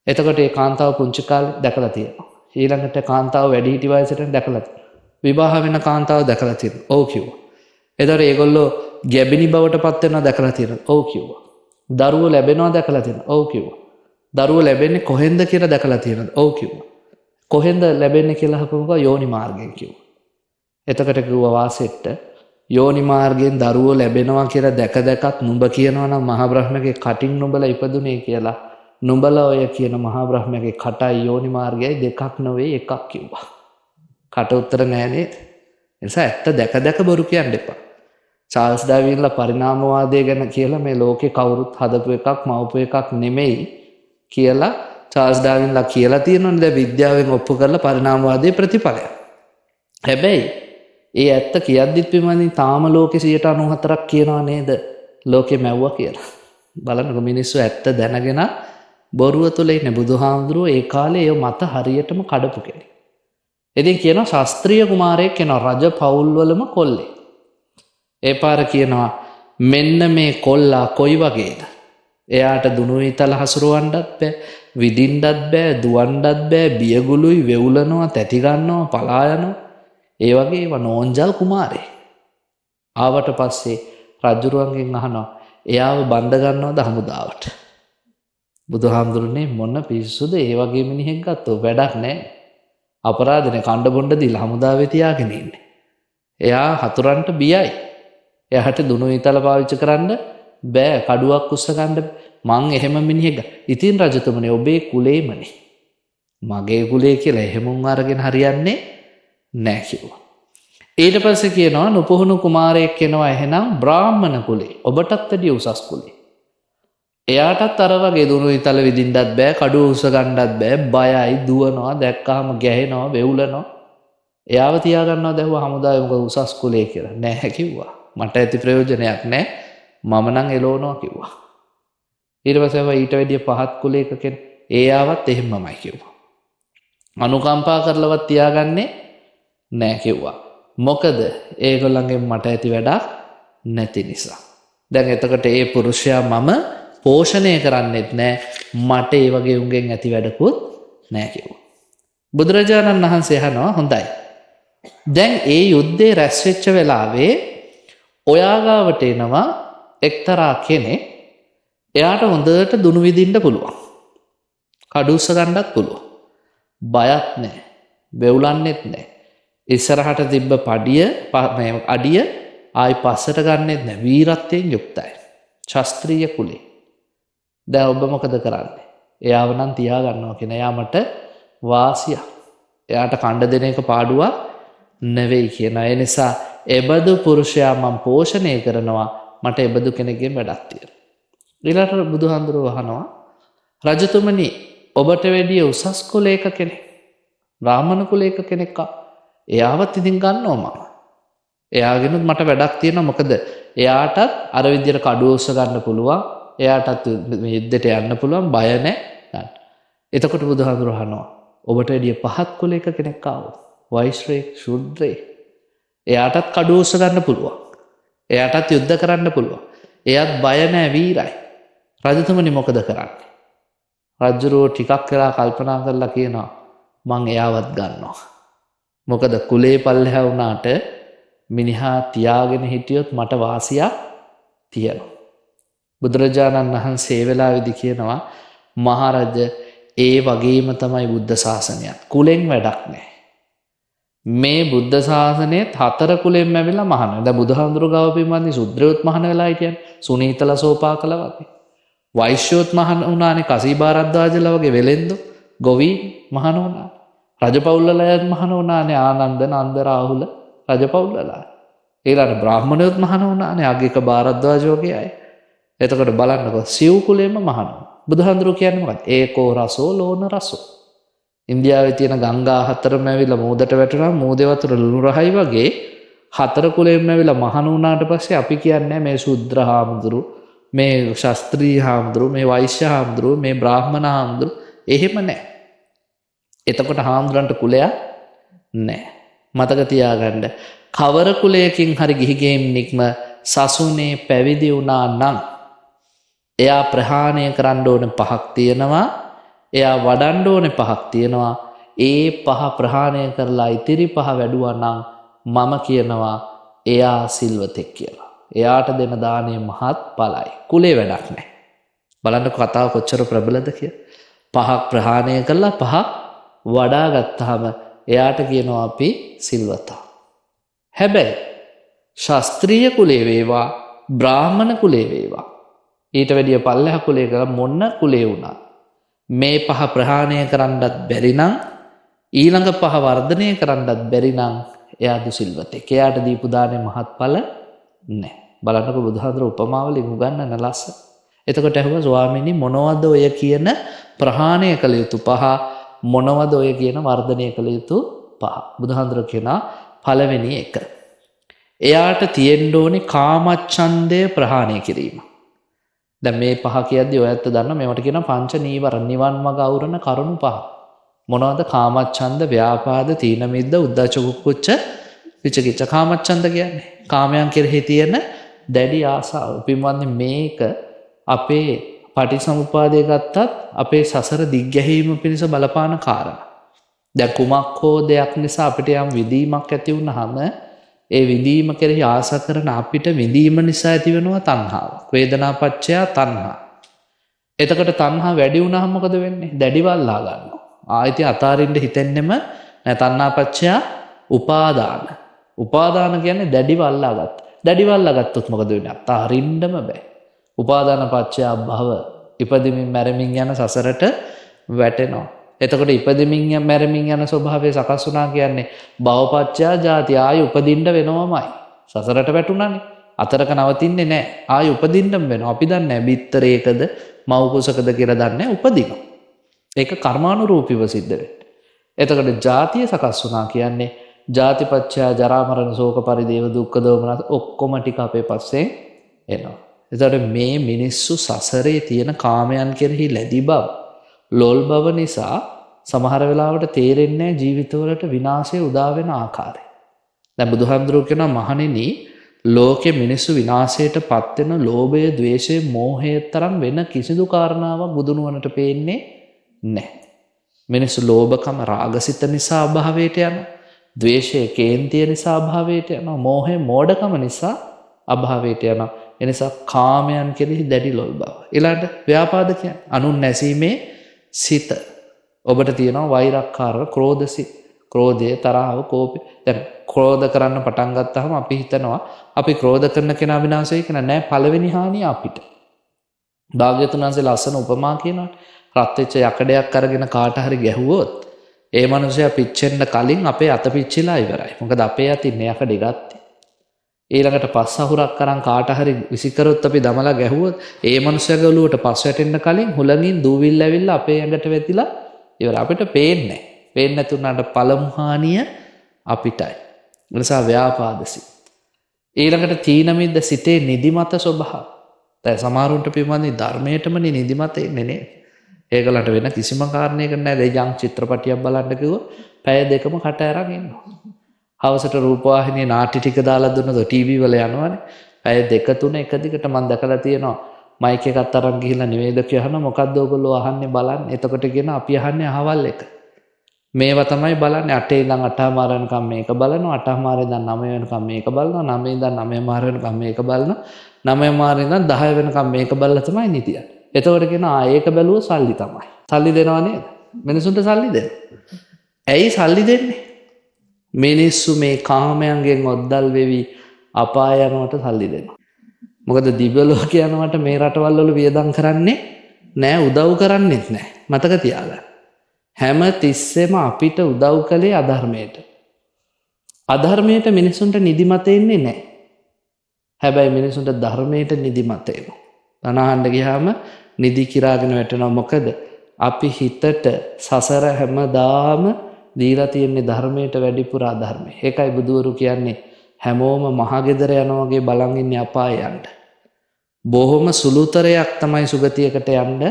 එතකොට ඒ කාන්තාව පුංචි කාලේ දැකලා තියෙනවා. ඊළඟට කාන්තාව වැඩිහිටි වයසට දැකලා තියෙනවා. විවාහ වෙන කාන්තාව දැකලා තියෙනවා. ඔව් කිව්වා. එතකොට ඒගොල්ලෝ ගැබිනි බවට පත් වෙනවා දැකලා තියෙනවා. ඔව් කිව්වා. දරුවෝ ලැබෙනවා දැකලා තියෙනවා. ඔව් කිව්වා. දරුවෝ ලැබෙන්නේ කොහෙන්ද කියලා දැකලා තියෙනවද? ඔව් කිව්වා. කොහෙන්ද ලැබෙන්නේ කියලා අහපුවම කිව්වා යෝනි මාර්ගයෙන් කිව්වා. එතකොට කිව්වා වාසෙට්ට යෝනි මාර්ගයෙන් දරුවෝ ලැබෙනවා කියලා දැක දැකත් නුඹ කියනවා නම් මහා බ්‍රහ්මගේ කටින් නුඹලා ඉපදුනේ කියලා. නුඹලා ඔය කියන මහා බ්‍රහ්මගේ කටයි යෝනි මාර්ගයයි දෙකක් නෙවෙයි එකක් කිව්වා. කට උත්තර නෑ නේද? ඒ නිසා ඇත්ත දැක දැක බොරු කියන්න එපා. චාල්ස් ඩාවින්ලා පරිණාමවාදය ගැන කියලා මේ ලෝකේ කවුරුත් හදපු එකක් මවපු එකක් නෙමෙයි කියලා චාල්ස් ඩාවින්ලා කියලා තියෙනවනේ. දැන් විද්‍යාවෙන් ඔප්පු කරලා පරිණාමවාදයේ ප්‍රතිඵලයක්. හැබැයි ඒ ඇත්ත කියද්දිත් පින්වත්නි තාම ලෝකේ 94ක් කියනවා නේද ලෝකේ මැව්වා කියලා. බලන්නකො මිනිස්සු ඇත්ත දැනගෙන බොරුව තුළ ඉන්නේ. බුදුහාමුදුරුවෝ ඒ කාලේ ඒ මත හරියටම කඩපු කෙනෙක්. ඉතින් කියනවා ශාස්ත්‍රීය කුමාරයෙක් කියනවා රජ පවුල් වලම කොල්ලේ. ඒ පාර කියනවා මෙන්න මේ කොල්ලා කොයි වගේද? එයාට දුනු ඊතල හසුරවන්නත් බෑ, විදින්නත් බෑ, දුවන්නත් බෑ, බියගුළුයි, වෙවුලනවා, තැති ගන්නවා, පලා යනවා. ඒ වගේ ඒවා නෝන්ජල් කුමාරයෙක්. ආවට පස්සේ රජුරුවන්ගෙන් අහනවා එයාව බඳ ගන්නවද හමුදාවට? බුදුහාමුදුරනේ මොන පිස්සුද ඒ වගේ මිනිහෙක් ගත්තෝ වැඩක් නෑ. අපරාධනේ කණ්ඩ බොණ්ඩ දීලා හමුදාවේ තියාගෙන ඉන්නේ. එයා හතුරන්ට බියයි. එයාට දුනු ඊතල පාවිච්චි කරන්න බෑ, කඩුවක් උස්ස ගන්න මං එහෙම මිනිහෙක්. ඉතින් රජතුමනි ඔබේ කුලේමනේ. මගේ කුලේ කියලා එහෙම උන් අරගෙන හරියන්නේ නෑ කිව්වා. ඊට පස්සේ කියනවා නුපුහුණු කුමාරයෙක් එනවා එහෙනම් බ්‍රාහ්මණ කුලේ. ඔබටත් වැඩිය උසස් කුලේ. එයාටත් අර වගේ දුනු ඊතල විදින්නත් බෑ, කඩුව උස්ස ගන්නත් බෑ, බයයි, දුවනවා, දැක්කහම ගැහෙනවා, වෙවුලනවා. එයාව තියාගන්නවා දැහුවා හමුදාවේ මොකද උසස් කුලේ කියලා. නෑ කිව්වා. මට ඇති ප්‍රයෝජනයක් නෑ. මම නම් එලවනවා කිව්වා. ඊට පස්සේ ආවා ඊට වැඩිය පහත් කුලයක කෙනෙක්. ඒ ආවත් එහෙමමයි කිව්වා. අනුකම්පා කරලවත් තියාගන්නේ නෑ කිව්වා. මොකද ඒගොල්ලන්ගෙන් මට ඇති වැඩක් නැති නිසා. දැන් එතකොට ඒ පුරුෂයා මම පෝෂණය කරන්නෙත් නෑ, මට ඒ වගේ උන්ගෙන් ඇති වැඩකුත් නෑ කිව්වා. බුදුරජාණන් වහන්සේ අහනවා හොඳයි. දැන් ඒ යුද්ධේ රැස් වෙච්ච වෙලාවේ ඔයා ගාවට එනවා එක්තරා කෙනෙක්. එයාට හොඳට දුනු විදින්න පුළුවන්. කඩු උස්ස ගන්නත් පුළුවන්. බයත් නෑ. වෙවුලන්නෙත් නෑ. ඉස්සරහට තිබ්බ පඩිය මේ අඩිය ආයි පස්සට ගන්නෙත් නෑ. වීරත්වයෙන් යුක්තයි. ශාස්ත්‍රීය කුලේ. දැන් ඔබ මොකද කරන්නේ? එයාව නම් තියා ගන්නවා කියන එයා මට වාසියක්. එයාට කණ්ඩ දෙන එක පාඩුවක් නෙවෙයි කියන. ඒ නිසා එබඳු පුරුෂයා මම පෝෂණය කරනවා. මට එබඳු කෙනෙක්ගෙන් වැඩක් තියෙනවා. ඊළඟට බුදුහාමුදුරුවෝ අහනවා රජතුමනි ඔබට වැඩිය උසස් කුලයක කෙනෙක්, බ්‍රාහ්මණ කුලයක කෙනෙක් එයාවත් ඉතින් ගන්නවා මම. එයාගෙනුත් මට වැඩක් තියෙනවා. මොකද එයාටත් අර විදියට කඩුව උස්ස ගන්න පුළුවන්. එයාටත් මේ යුද්ධයට යන්න පුළුවන්, බය නැහැ ගන්න. එතකොට බුදුහාමුදුරුවෝ අහනවා ඔබට වැඩිය පහත් කුලයක කෙනෙක් ආවොත්, වෛශ්‍රයෙක්, ශුද්‍රයෙක්, එයාටත් කඩුව උස්ස ගන්න පුළුවන්. එයාටත් යුද්ධ කරන්න පුළුවන්. එයාත් බය නැහැ, වීරයි. රජතුමනි මොකද කරන්නේ? රජුරෝ ටිකක් වෙලා කල්පනා කරලා කියනවා මං එයාවත් ගන්නවා. මොකද කුලේ පල්ලෙහා වුණාට මිනිහා තියාගෙන හිටියොත් මට වාසියක් තියෙනවා. බුදුරජාණන් වහන්සේ ඒ වෙලාවේදී කියනවා මහරජ ඒ වගේම තමයි බුද්ධ ශාසනයත්. කුලෙන් වැඩක් නෑ. මේ බුද්ධ ශාසනයේත් හතර කුලෙන්ම ඇවිල්ලා මහාන. දැන් බුදුහාමුදුරුවෝ ගාව පින්වත්නි ශුද්‍රයොත් මහාන වෙලා හිටියනේ. සුනීතලා සෝපාකලා වගේ. වෛශ්‍යයොත් මහාන වුණානේ. කසීබාරද්වාජලා වගේ වෙලෙන්දෝ ගොවි මහාන වුණා. රජපෞල් වල අයත් මහාන වුණානේ. ආනන්ද නන්ද රාහුල රජපෞල් වල. ඊළඟ බ්‍රාහ්මණයොත් මහාන වුණානේ. අග්ගික භාරද්වාජ වගේ අය. එතකොට බලන්නකෝ සිව් කුලෙම මහාන වුණා. බුදුහාමුදුරුවෝ කියන්නේ මොකක්ද? ඒකෝ රසෝ ලෝණ රසෝ. ඉන්දියාවේ තියෙන ගංගා හතරම ඇවිල්ලා මෝදට වැටුණා, මෝදේ වතුර ලුණු රහයි වගේ හතර කුලෙම ඇවිල්ලා මහාන වුණාට පස්සේ අපි කියන්නේ මේ ශුද්‍ර හාමුදුරු, මේ ශාස්ත්‍රීය හාමුදුරු, මේ වෛශ්‍ය හාමුදුරු, මේ බ්‍රාහ්මණ හාමුදුරු එහෙම නෑ. එතකොට හාමුදුරන්ට කුලයක් නෑ. මතක තියාගන්න. කවර කුලයකින් හරි ගිහි ගෙයින් නික්ම සසුනේ පැවිදි වුණා නම් එයා ප්‍රහාණය කරන්න ඕන පහක් තියෙනවා, එයා වඩන්න ඕනේ පහක් තියෙනවා. ඒ පහ ප්‍රහාණය කරලා ඉතිරි පහ වැඩුවා නම් මම කියනවා එයා සිල්වතෙක් කියලා. එයාට දෙන දාණය මහත් ඵලයි. කුලේ වැඩක් නැහැ. බලන්නකො කතාව කොච්චර ප්‍රබලද කියලා. පහක් ප්‍රහාණය කරලා පහක් වඩා ගත්තාම එයාට කියනවා අපි සිල්වතා. හැබැයි ශාස්ත්‍රීය කුලේ වේවා, බ්‍රාහ්මණ කුලේ වේවා, ඊට වැඩිය පල්ලෙහා කුලේ කරලා මොන කුලේ වුණත් මේ පහ ප්‍රහාණය කරන්නත් බැරි නම්, ඊළඟ පහ වර්ධනය කරන්නත් බැරි නම් එයා දුසිල්වතෙක්. එයාට දීපු දානේ මහත්ඵල නෑ. බලන්නකො බුදුහාඳුර උපමාවලින් උගන්වන ලස්සන. එතකොට ඇහුවා ස්වාමීනි මොනවද ඔය කියන ප්‍රහාණය කළ යුතු පහ, මොනවද ඔය කියන වර්ධනය කළ යුතු පහ? බුදුහාඳුර කියනවා පළවෙනි එක, එයාට තියෙන්න ඕනේ කාමච්ඡන්දය ප්‍රහාණය කිරීම. දැන් මේ පහ කියද්දි ඔයත් දන්නවා මේවට කියනවා පංච නීවරණ, නිවන් මඟ අවරන කරුණු පහ. මොනවද? කාමච්ඡන්ද, ව්‍යාපාද, තීන මිද්ද, උද්ධච්ච කුක්කුච්ච, විචිකිච්ඡා. කාමච්ඡන්ද කියන්නේ කාමයන් කෙරෙහි තියෙන දැඩි ආසාව. පින්වත්නි, මේක අපේ පටිසමුපාදය ගත්තත් අපේ සසර දිග්ගැහීම පිණිස බලපාන කාරණා. දැන් කුමක් හෝ දෙයක් නිසා අපිට යම් විඳීමක් ඇති වුනහම ඒ විඳීම කෙරෙහි ආස කරන අපිට විඳීම නිසා ඇති වෙනවා තණ්හාවක්. වේදනාපච්චය තණ්හා. එතකොට තණ්හා වැඩි වුනහම මොකද වෙන්නේ? දැඩිව අල්ලා ගන්නවා. ආයෙත් අතාරින්න හිතෙන්නෙම නෑ. තණ්හාපච්චය උපාදාන. උපාදාන කියන්නේ දැඩිව අල්ලාගත්ත. දැඩිව අල්ලාගත්තොත් මොකද වෙන්නේ? අතාරින්නම බෑ. උපාදාන පච්චය භව, ඉපදෙමින් මැරෙමින් යන සසරට වැටෙනවා. එතකොට ඉපදෙමින් මැරෙමින් යන ස්වභාවය සකස් වුණා කියන්නේ භවපච්චය ජාති, ආයෙ උපදින්න වෙනවමයි. සසරට වැටුණානේ. අතරක නවතින්නේ නෑ. ආයෙ උපදින්නම වෙනවා. අපි දන්නේ නෑ බිත්තරේකද මව් කුසකද කියලා දන්නේ නෑ, උපදිනවා. ඒක කර්මානුරූපීව සිද්ධ වෙන්නේ. එතකොට ජාතිය සකස් වුණා කියන්නේ ජාතිපච්චය ජරා මරණ ශෝක පරිදේව දුක්ඛ දෝමනස් ඔක්කොම ටික අපේ පස්සේ එනවා. එතකොට මේ මිනිස්සු සසරේ තියෙන කාමයන් කෙරෙහි ලැබි බව, ලොල් බව නිසා සමහර වෙලාවට තේරෙන්නේ නැහැ ජීවිතවලට විනාශය උදා වෙන ආකාරය. දැන් බුදුහාමුදුරුවෝ කියනවා මහණෙනි, ලෝකෙ මිනිස්සු විනාශයට පත් වෙන ලෝභය, ද්වේෂය, මෝහය තරම් වෙන කිසිදු කාරණාවක් බුදුනුවණට පේන්නේ නැහැ. මිනිස්සු ලෝභකම, රාගසිත නිසා අභාවයට යනවා. ද්වේෂය, කේන්තිය නිසා අභාවයට යනවා. මෝහය, මෝඩකම නිසා අභාවයට යනවා. එනිසා කාමයන් කෙරෙහි දැඩි ලොල් බව. ඊළඟට ව්‍යාපාද කියන්නේ අනුන් නැසීමේ සිත. ඔබට තියෙනවා වෛරක්කාර ක්‍රෝධසිත. ක්‍රෝධය, තරහව, කෝපය. දැන් ක්‍රෝධ කරන්න පටන් ගත්තාම අපි හිතනවා අපි ක්‍රෝධ කරන කෙනා විනාශ වෙයි කියලා. නෑ, පළවෙනි හානිය අපිට. භාග්‍යවතුන් වහන්සේ ලස්සන උපමා කියනවා. රත් වෙච්ච යකඩයක් අරගෙන කාට හරි ගැහුවොත් ඒ මනුස්සයා පිච්චෙන්න කලින් අපේ අත පිච්චිලා ඉවරයි. මොකද අපේ අතින් යකඩේ ගත්තේ. ඊළඟට පස් අහුරක් අරන් කාට හරි විසිකරොත් අපි දමලා ගැහුවොත් ඒ මනුස්සයාගේ ඔලුවට පස් වැටෙන්න කලින් හුලඟින් දූවිල්ල ඇවිල්ලා අපේ ඇඟට වැදිලා ඉවරයි. අපිට පේන්නේ නැහැ. පේන්නේ නැති වුණාට පළමු හානිය අපිටයි. ඒ නිසා ව්‍යාපාදසි. ඊළඟට තීන මිද්ද, සිතේ නිදිමත ස්වභාව. දැන් සමහරුන්ට පින්වත්නි ධර්මයටමනේ නිදිමත එන්නේ නේද? ඒගොල්ලන්ට වෙන කිසිම කාරණයකට නෑ. දැන් යම් චිත්‍රපටියක් බලන්න කිව්වොත් පැය දෙකම කට අරන් ඉන්නවා. හවසට රූපවාහිනියේ නාට්‍ය ටික දාලා දුන්නොත් ටීවී වල යනවනේ. පැය දෙක තුන එක දිගට මම දැකලා තියෙනවා. මයික් එකත් අරන් ගිහිල්ලා නිවේදකයෝ අහනවා මොකද්ද ඔයගොල්ලෝ අහන්නේ බලන්න. එතකොට කියනවා අපි අහන්නේ අහවල් එක. මේවා තමයි බලන්නේ. 8 ඉඳන් 8:00 වෙනකම් මේක බලනවා, 8:00 ඉඳන් 9 වෙනකම් මේක බලනවා, 9 ඉඳන් 9:00 වෙනකම් මේක බලනවා, 9:00 ඉඳන් 10 වෙනකම් මේක බලලා තමයි නිදියන්නේ. එතකොට කියනවා ආ ඒක බැලුවොත් සල්ලි තමයි. සල්ලි දෙනව නේද? මිනිසුන්ට සල්ලි දෙනවා. ඇයි සල්ලි දෙන්නේ? මිනිස්සු මේ කාමයන්ගෙන් ඔද්දල් වෙවි අපාය යනවට සල්ලි දෙනවා. මොකද දිව්‍ය ලෝක යනවට මේ රටවල් වල වියදම් කරන්නේ නෑ, උදව් කරන්නෙත් නෑ. මතක තියාගන්න. හැම තිස්සෙම අපිට උදව් කළේ අධර්මයට. අධර්මයට මිනිසුන්ට නිදිමත එන්නේ නෑ. හැබැයි මිනිසුන්ට ධර්මයට නිදිමත එනවා. බණ අහන්න ගියාම නිදි කිරාගෙන වැටෙනවා. මොකද අපි හිතට සසර හැමදාම දීලා තියෙන්නේ ධර්මයට වැඩිපුර අධර්මය. ඒකයි බුදුවරු කියන්නේ හැමෝම මහගෙදර යනවා වගේ බලන් ඉන්නේ අපාය යන්න. බොහොම සුළුතරයක් තමයි සුගතියකට යන්න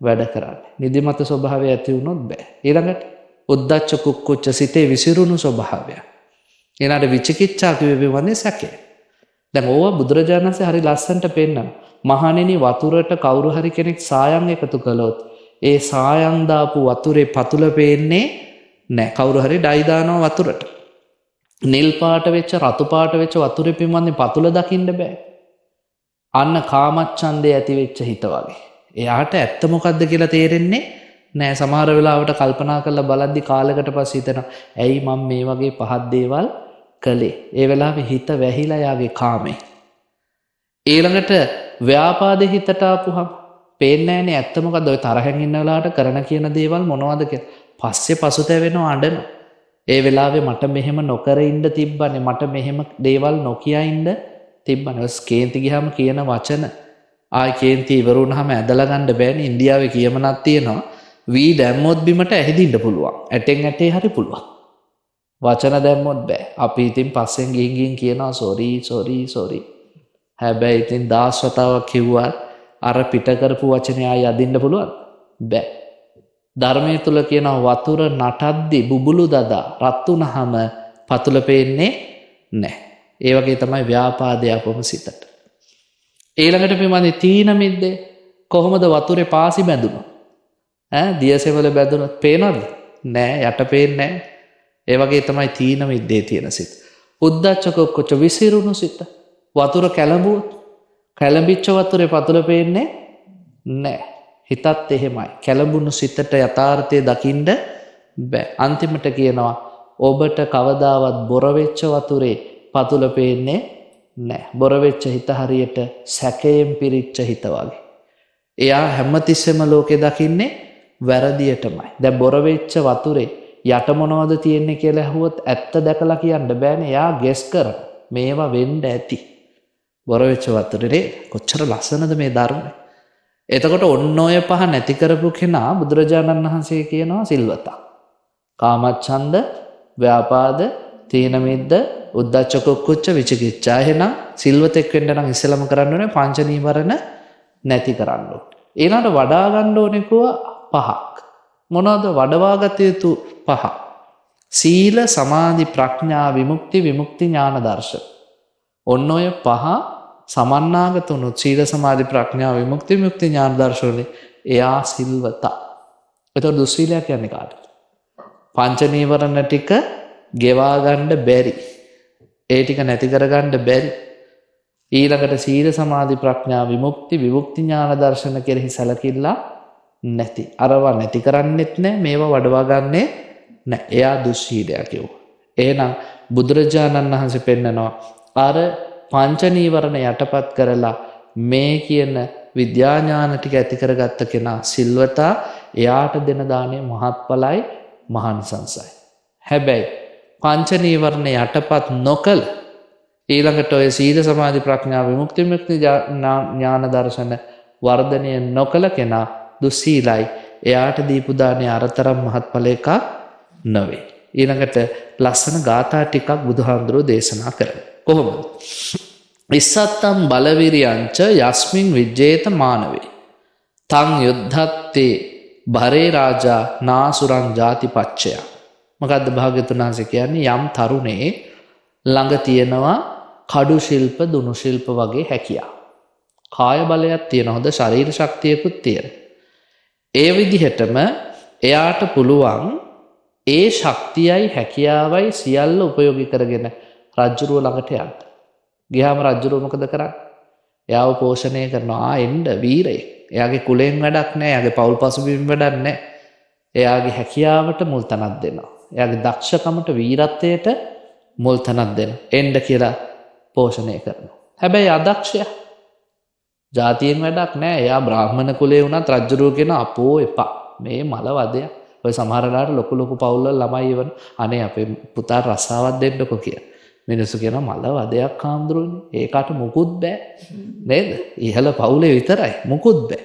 වැඩ කරන්නේ. නිදිමත ස්වභාවය ඇති වුණොත් බෑ. ඊළඟට උද්දච්ච කුක්කුච්ච, සිතේ විසිරුණු ස්වභාවය. ඊළඟට විචිකිච්ඡා කිව්වේ වන්නේ සැකය. දැන් ඕවා බුදුරජාණන් වහන්සේ හරි ලස්සනට පෙන්නනවා. මහණෙනි, වතුරට කවුරු හරි කෙනෙක් සායන් එකතු කළොත් ඒ සායන් දාපු වතුරේ පතුල පේන්නේ නෑ. කවුරු හරි ඩයි දානවා වතුරට. නිල් පාට වෙච්ච රතු පාට වෙච්ච වතුරේ පින්වත්නි පතුල දකින්න බෑ. අන්න කාමච්ඡන්දේ ඇති වෙච්ච හිත වගේ. එයාට ඇත්ත මොකද්ද කියලා තේරෙන්නේ නෑ. සමහර වෙලාවට කල්පනා කරලා බලද්දි කාලයකට පස්සේ හිතනවා ඇයි මම මේ වගේ පහත් දේවල් කළේ. ඒ වෙලාවේ හිත වැහිලා යාගේ කාමේ. ඊළඟට ව්‍යාපාදේ හිතට ආපුහම පේන්නේ නෑනේ ඇත්ත මොකද්ද. ඔය තරහෙන් ඉන්න වෙලාවට කරන කියන දේවල් මොනවද කියලා. පස්සේ පසුතැවෙනවා, අඬනවා. ඒ වෙලාවේ මට මෙහෙම නොකර ඉන්න තිබ්බනේ, මට මෙහෙම දේවල් නොකිය ඉන්න තිබ්බනේ. ඔය කේන්ති ගියාම කියන වචන ආයි කේන්ති ඉවර වුණාම ඇදලා ගන්න බෑනේ. ඉන්දියාවේ කියමනක් තියෙනවා, වී දැම්මොත් බිමට ඇහිදින්න පුළුවන්, ඇටෙන් ඇටේ හරි පුළුවන්, වචන දැම්මොත් බෑ. අපි ඉතින් පස්සෙන් ගිහින් ගිහින් කියනවා සෝරි සෝරි සෝරි. හැබැයි ඉතින් දහස් වතාවක් කිව්වත් අර පිට කරපු වචනේ ආයි අදින්න පුළුවන් බෑ. ධර්මයේ තුල කියනවා වතුර නටද්දි බුබුලු දදා රත් වුණාම පතුල පේන්නේ නැහැ. ඒ වගේ තමයි ව්‍යාපාදය අපොම සිතට. ඊළඟට පින්වත්නි තීන මිද්දේ කොහොමද වතුරේ පාසි බැඳුණොත්, ඈ දියසෙවල බැඳුනොත් පේනවද? නෑ, යට පේන්නේ නෑ. ඒ වගේ තමයි තීන මිද්දේ තියෙන සිත. උද්දච්ච කුක්කුච්ච විසිරුණු සිත. වතුර කැළඹුවොත් කැළඹිච්ච වතුරේ පතුල පේන්නේ නෑ. හිතත් එහෙමයි. කැළඹුණු සිතට යථාර්ථය දකින්න බෑ. අන්තිමට කියනවා ඔබට කවදාවත් බොර වෙච්ච වතුරේ පතුල පේන්නේ නෑ. බොර වෙච්ච හිත හරියට සැකයෙන් පිරිච්ච හිත වගේ. එයා හැමතිස්සෙම ලෝකේ දකින්නේ වැරදියටමයි. දැන් බොර වෙච්ච වතුරේ යට මොනවද තියෙන්නේ කියලා ඇහුවොත් ඇත්ත දැකලා කියන්න බෑනේ. එයා ගෙස් කරන මේවා වෙන්න ඇති. බොර වෙච්ච වතුරේ කොච්චර ලස්සනද මේ ධර්මය. එතකොට ඔන්න ඔය පහ නැති කරපු කෙනා බුදුරජාණන් වහන්සේ කියනවා සිල්වතා. කාමච්ඡන්ද, ව්‍යාපාද, තීන මිද්ද, උද්ධච්ච කුක්කුච්ච, විචිකිච්ඡා. එහෙනම් සිල්වතෙක් වෙන්න නම් ඉස්සෙල්ලම කරන්න ඕනේ පංච නීවරණ නැති කරන්න ඕනේ. ඊළඟට වඩා ගන්න ඕනේ කිව්වා පහක්. මොනවද වඩවාගත යුතු පහ? සීල, සමාධි, ප්‍රඥා, විමුක්ති, විමුක්ති ඥාන දර්ශන. ඔන්න ඔය පහ සමන්නාගත වුණොත් සීල, සමාධි, ප්‍රඥා, විමුක්ති, විමුක්ති ඥාන දර්ශන වලින් එයා සිල්වතා. එතකොට දුස්සීලය කියන්නේ කාටද? පංච නීවරණ ටික ගෙවා ගන්න බැරි. ඒ ටික නැති කරගන්න බැරි. ඊළඟට සීල, සමාධි, ප්‍රඥා, විමුක්ති, විමුක්ති ඥාන දර්ශන කෙරෙහි සැලකිල්ල නැති. අරවා නැති කරන්නෙත් නෑ, මේවා වඩවා ගන්නෙ නෑ. එයා දුස්සීලය කිව්වා. එහෙනම් බුදුරජාණන් වහන්සේ පෙන්නනවා අර පංච නීවරණ යටපත් කරලා මේ කියන විද්‍යා ඥාන ටික ඇති කරගත්ත කෙනා සිල්වතා. එයාට දෙන දාණය මහත්ඵලයි, මහානිසංසයි. හැබැයි පංච නීවරණ යටපත් නොකළ ඊළඟට ඔය සීල, සමාධි, ප්‍රඥා, විමුක්ති, විමුක්ති ඥාන දර්ශන වර්ධනය නොකළ කෙනා දුස්සීලයි. එයාට දීපු දාණය අරතරම් මහත්ඵල එකක් නොවේ. ඊළඟට ලස්සන ගාථා ටිකක් බුදුහාමුදුරුවෝ දේශනා කරනවා. කොහොමද? ඉස්සත්තම් බලවිරියංච යස්මින් විජ්ජේත මානවේ තං යුද්ධත්තේ භරේ රාජා නාසුරං ජාතිපච්චය. මොකද්ද භාග්‍යතුන් වහන්සේ කියන්නේ? යම් තරුණේ ළඟ තියෙනවා කඩු ශිල්ප, දුනු ශිල්ප වගේ හැකියා. කාය බලයක් තියෙන, හොඳ ශරීර ශක්තියකුත් තියෙන. ඒ විදිහටම එයාට පුළුවන් ඒ ශක්තියයි හැකියාවයි සියල්ල උපයෝගී කරගෙන රජ්ජුරුව ළඟට යන්න. ගියාම රජ්ජුරුව මොකද කරන්නේ? එයාව පෝෂණය කරනවා. ආ එන්න වීරයෙක්. එයාගේ කුලයෙන් වැඩක් නෑ, එයාගේ පවුල් පසුබිම් වැඩක් නෑ. එයාගේ හැකියාවට මුල් තැනක් දෙනවා. එයාගේ දක්ෂකමට, වීරත්වයට මුල් තැනක් දෙනවා. එන්න කියලා පෝෂණය කරනවා. හැබැයි අදක්ෂයා ජාතියෙන් වැඩක් නෑ. එයා බ්‍රාහ්මණ කුලේ වුණත් රජ්ජුරුව කියන අපෝ එපා. මේ මල වදයක්. ඔය සමහර වෙලාවට ලොකු ලොකු පවුල් වල ළමයි එවන අනේ අපේ පුතා රස්සාවක් දෙන්නකෝ කියලා. මිනිස්සු කියනවා මල වදයක් හාමුදුරුවනේ. ඒකට මුකුත් බෑ. නේද? ඉහළ පවුලේ විතරයි මුකුත් බෑ.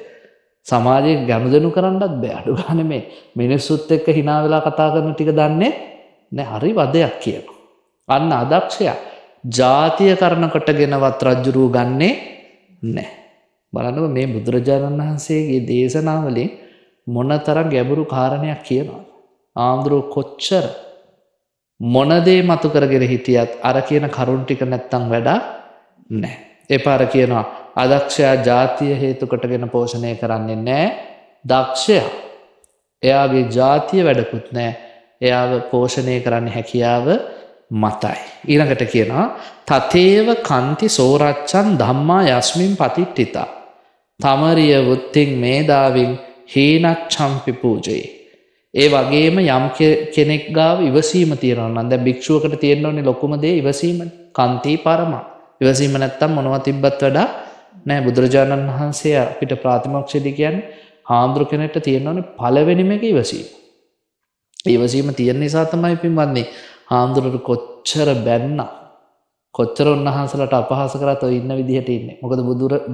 සමාජයේ ගනුදෙනු කරන්නත් බෑ. අඩු ගානේ මේ මිනිස්සුත් එක්ක hina වෙලා කතා කරන ටික දන්නේ නෑ. හරි වදයක් කියනවා. අන්න අදක්ෂයා ජාතිය කරන කොටගෙනවත් රජ්ජුරුව ගන්නෙ නෑ. බලන්නකො මේ බුදුරජාණන් වහන්සේගේ දේශනාවලින් මොනතරම් ගැඹුරු කාරණයක් කියනවද? ආන්දරෝ කොච්චර මොන දේ මතු කරගෙන හිටියත් අර කියන කරුණ ටික නැත්තම් වැඩක් නෑ. ඒ පාර කියනවා අදක්ෂයා ජාතිය හේතු කොටගෙන පෝෂණය කරන්නේ නෑ. දක්ෂයා එයාගේ ජාතිය වැඩකුත් නෑ. එයාව පෝෂණය කරන්න හැකියාව මතයි. ඊළඟට කියනවා තතේව කන්ති සෝරච්ඡන් ධම්මා යස්මින් පතිට්ඨිතා. තමරිය වුත්තිං මේදාවින් හීනච්ඡම්පි පූජේ. ඒ වගේම යම් කෙනෙක් ගාව ඉවසීම තියෙනවා නම්, දැන් භික්ෂුවකට තියෙන්න ඕනේ ලොකුම දේ ඉවසීමනේ. කන්ති පරමා. ඉවසීම නැත්තම් මොනවා තිබ්බත් වැඩක් නෑ. බුදුරජාණන් වහන්සේ අපිට ප්‍රාතිමොක්ෂයේදී කියන්නේ හාමුදුරු කෙනෙක්ට තියෙන්න ඕනේ පළවෙනිම එක ඉවසීම. ඉවසීම තියෙන නිසා තමයි පින්වත්නි හාමුදුරුවෝ කොච්චර බැන්නා, කොච්චර උන්වහන්සේලාට අපහාස කරත් ඔය ඉන්න විදිහට ඉන්නේ. මොකද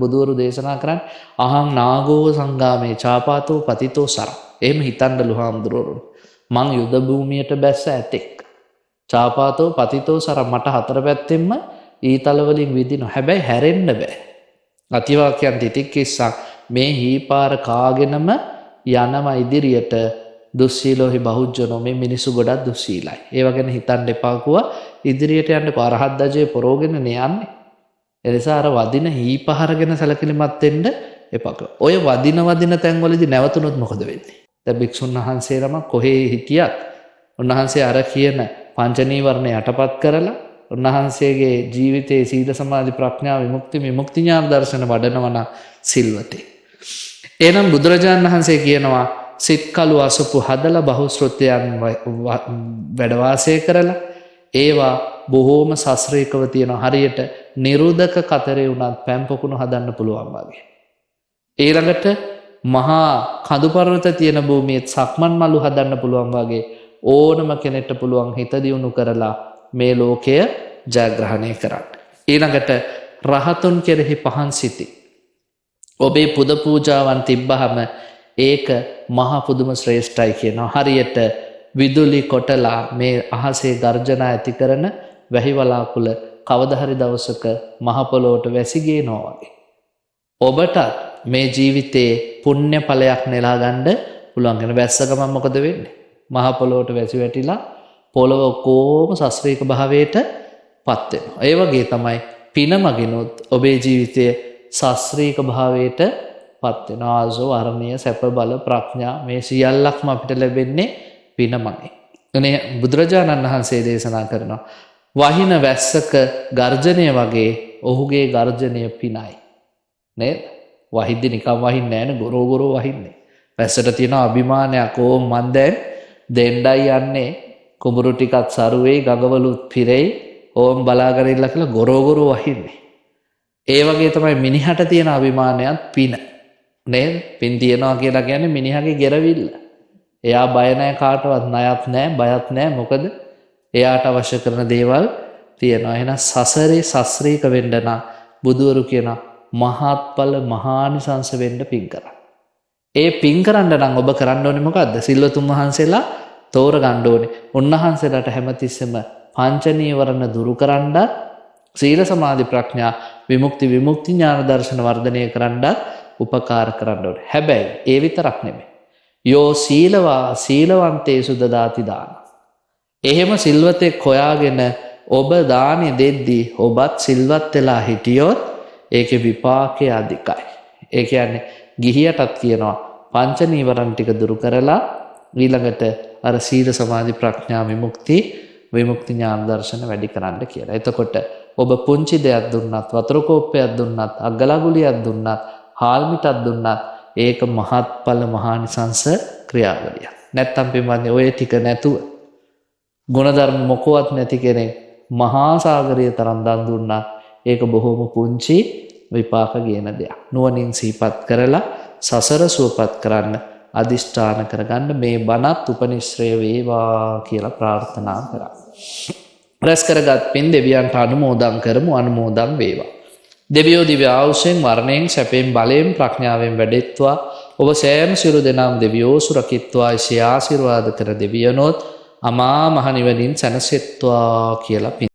බුදුවරු දේශනා කරන්නේ අහං නාගෝව සංගාමේ චාපාතෝ පතිතෝ සර. එහෙම හිතන්නලු හාමුදුරුවෝ. මං යුද භූමියට බැස්ස ඇතෙක්. චාපාතෝ පතිතෝ සර, මට හතර පැත්තෙන්ම ඊතල වලින් විදිනවා. හැබැයි හැරෙන්න බෑ. අතිවාක්‍යයන් තිතික්කිස්සක් මේ හීපාර කාගෙනම යනවා ඉදිරියට. දුස්සීලෝහි බහුජ්ජනෝ, මේ මිනිස්සු ගොඩක් දුස්සීලයි. ඒව ගැන හිතන්න එපා කිව්වා. ඉදිරියට යන්න අරහත් දජේ පොරෝගෙන නේ යන්නේ. ඒ නිසා අර වදින හීපහර ගැන සැලකිලිමත් වෙන්න එපා කිව්වා. ඔය වදින වදින තැන්වලදී නැවතුනොත් මොකද වෙන්නේ? දැන් භික්ෂුන් වහන්සේ නමක් කොහේ හිටියත් උන්වහන්සේ අර කියන පංච නීවරණ යටපත් කරලා උන්වහන්සේගේ ජීවිතයේ සීල සමාධි ප්‍රඥා විමුක්ති විමුක්ති ඥාන දර්ශන වඩනවා නම් සිල්වතේ. එහෙනම් බුදුරජාණන් වහන්සේ කියනවා සිත් කළු අසුපු හදලා බහුශ්‍රොතයන් වැඩ වාසය කරලා ඒවා බොහෝම සස්ත්‍රීකව තියෙන හරියට නිරුදක කතරේ වුණත් පැන් පොකුණු හදන්න පුළුවන් වගේ. ඊළඟට මහා කඳු පර්වත තියෙන භූමියේත් සක්මන් මලු හදන්න පුළුවන් වගේ ඕනම කෙනෙක්ට පුළුවන් හිත දියුණු කරලා මේ ලෝකය ජයග්‍රහණය කරන්න. ඊළඟට රහතුන් කෙරෙහි පහන් සිටි ඔබේ පුද පූජාවන් තිබ්බහම ඒක මහ පුදුම ශ්‍රේෂ්ඨයි කියනවා. හරියට විදුලි කොටලා මේ අහසේ ගර්ජන ඇති කරන වැහි වලාකුළ කවදා හරි දවසක මහ පොළොවට වැසි ගේනවා වගේ. ඔබටත් මේ ජීවිතේ පුණ්‍ය ඵලයක් නෙලා ගන්න පුළුවන් වෙන. වැස්ස ගමන් මොකද වෙන්නේ? මහ පොළොවට වැසි වැටිලා පොළොව කොහොම සස්ත්‍රීක භාවයට පත් වෙනවා. ඒ වගේ තමයි පින මගිනුත් ඔබේ ජීවිතය සස්ත්‍රීක භාවයට පත් වෙනවා. ආසෝ වර්ණීය සැප බල ප්‍රඥා මේ සියල්ලක්ම අපිට ලැබෙන්නේ පින මගින්. අනේ බුදුරජාණන් වහන්සේ දේශනා කරනවා වහින වැස්සක ගර්ජනය වගේ ඔහුගේ ගර්ජනය පිනයි. නේද? වහිද්දි නිකන් වහින්නේ නෑනේ, ගොරෝ ගොරෝ වහින්නේ. වැස්සට තියෙන අභිමානයක්, ඕම් මන් දැන් දෙන්නයි යන්නේ, කුඹුරු ටිකත් සරු වෙයි, ගඟවලුත් පිරෙයි, ඕම් බලාගෙන ඉන්න කියලා ගොරෝ ගොරෝ වහින්නේ. ඒ වගේ තමයි මිනිහට තියෙන අභිමානයත් පින. නේද? පින් තියනවා කියලා කියන්නේ මිනිහගේ ගෙරවිල්ල. එයා බය නෑ කාටවත්, ණයත් නෑ, බයත් නෑ. මොකද එයාට අවශ්‍ය කරන දේවල් තියෙනවා. එහෙනම් සසරේ සස්ත්‍රීක වෙන්න නම් බුදුවරු කියන මහත්ඵල මහානිසංස වෙන්න පින් කරන්න. ඒ පින් කරන්න නම් ඔබ කරන්න ඕනේ මොකද්ද? සිල්වතුන් වහන්සේලා තෝරගන්න ඕනේ. උන්වහන්සේලාට හැමතිස්සෙම පංච නීවරණ දුරු කරන්නත්, සීල සමාධි ප්‍රඥා විමුක්ති විමුක්ති ඥාන දර්ශන වර්ධනය කරන්නත් උපකාර කරන්න ඕනේ. හැබැයි ඒ විතරක් නෙමෙයි. යෝ සීලවා සීලවන්තේසු දදාති දාන. එහෙම සිල්වතෙක් හොයාගෙන ඔබ දානි දෙද්දී ඔබත් සිල්වත් වෙලා හිටියොත් ඒකේ විපාකය අධිකයි. ඒ කියන්නේ ගිහියටත් කියනවා පංච නීවරණ ටික දුරු කරලා ඊළඟට අර සීල සමාධි ප්‍රඥා විමුක්ති විමුක්ති ඥාන දර්ශන වැඩි කරන්න කියලා. එතකොට ඔබ පුංචි දෙයක් දුන්නත්, වතුර කෝප්පයක් දුන්නත්, අග්ගලගුලියක් දුන්නත්, හාල් මිටක් දුන්නත් ඒක මහත්ඵල මහානිසංස ක්‍රියාවලියක්. නැත්තම් පින්වත්නි ඔය ටික නැතුව ගුණධර්ම මොකවත් නැති කෙනෙක් මහා සාගරය තරම් දන් දුන්නත් ඒක බොහොම පුංචි විපාක ගේන දෙයක්. නුවණින් සිහිපත් කරලා සසර සුවපත් කරන්න අදිෂ්ඨාන කරගන්න මේ බණත් උපනිශ්‍රය වේවා කියලා ප්‍රාර්ථනා කරා. රැස් කරගත් පින් දෙවියන්ට අනුමෝදන් කරමු, අනුමෝදන් වේවා. දෙවියෝ දිව්‍ය ආයුෂයෙන් වර්ණයෙන් සැපෙන් බලයෙන් ප්‍රඥාවෙන් වැඩෙත්වා. ඔබ සෑම සියලු දෙනාම දෙවියෝ සුරකිත්වා. එසේ ආශිර්වාද කර දෙවියනොත් අමා මහ නිවනින් සැනසෙත්වා කියලා පින්